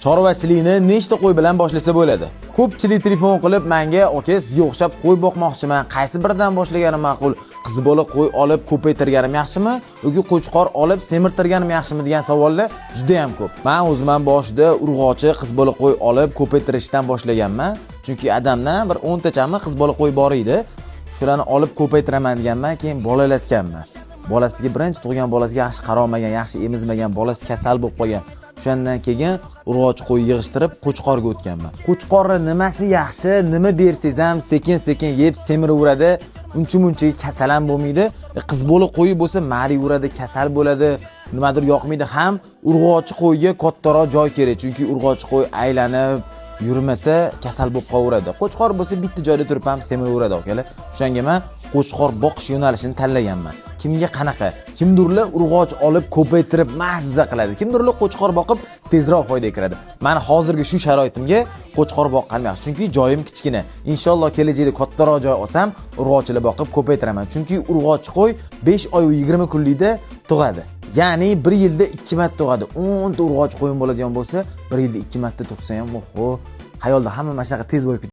Chorvachilikni nechta qo'y bilan boshlasa bo'ladi? Ko'pchilik telefon qilib menga, "Aka, sizga o'xshab qo'y boqmoqchiman. Qaysi biridan boshlaganim ma'qul? Qiz bola qo'y olib ko'paytirganim yaxshimi yoki qo'chqor olib semirtirganim yaxshimi?" degan savollar juda ham ko'p. Men o'zim ham boshida urg'ochi qiz bola qo'y olib ko'paytirishdan boshlaganman. Chunki adamdan bir 10 tachami qiz bola qo'y bor edi. Shularni olib ko'paytiraman deganman, keyin bolalatganman. Bolasiga birinchi tug'ilgan bolasiga yaxshi qarolmagan, yaxshi emizmagan, bolasi kasal bo'lib qolgan. O'shandan keyin urg'ochi qo'y yig'ishtirib qo'chqorga o'tganman. Qo'chqorni nimasi yaxshi, nima bersangiz ham sekin-sekin yeb semiraveradi, uncha-muncha kasal ham bo'lmaydi. Qiz bola qo'yi bo'lsa mariveradi, kasal bo'ladi, nimadir yoqmaydi ham. Urg'ochi qo'yga kattaroq joy kerak, chunki urg'ochi qo'y aylanib yurmasa kasal bo'lib qolaveradi. Qo'chqor bo'lsa bitta joyda turib ham semiraveradi akalar. O'shanga men qo'chqor boqish yo'nalishini tanlaganman. Kimga qanaqa? Kimdirlar urg'och olib ko'paytirib mazza qiladi. Kimdirlar qo'chqor boqib tezroq foyda kiradi. Meni hozirgi shu sharoitimga qo'chqor boqqanim yaxshi, chunki joyim kichkina. Inshaalloh kelajakda kattaroq joy olsam, urg'ochlar boqib ko'paytiraman. Chunki urg'och qo'y 5 oy va 20 kunlikda tug'adi. Ya'ni 1 yilda 2 marta tug'adi. 10 ta urg'och qo'yim bo'ladigan bo'lsa, 1 yilda 2 marta tug'sa ham, oho, xayolda hamma mana shunaqa tez bo'lib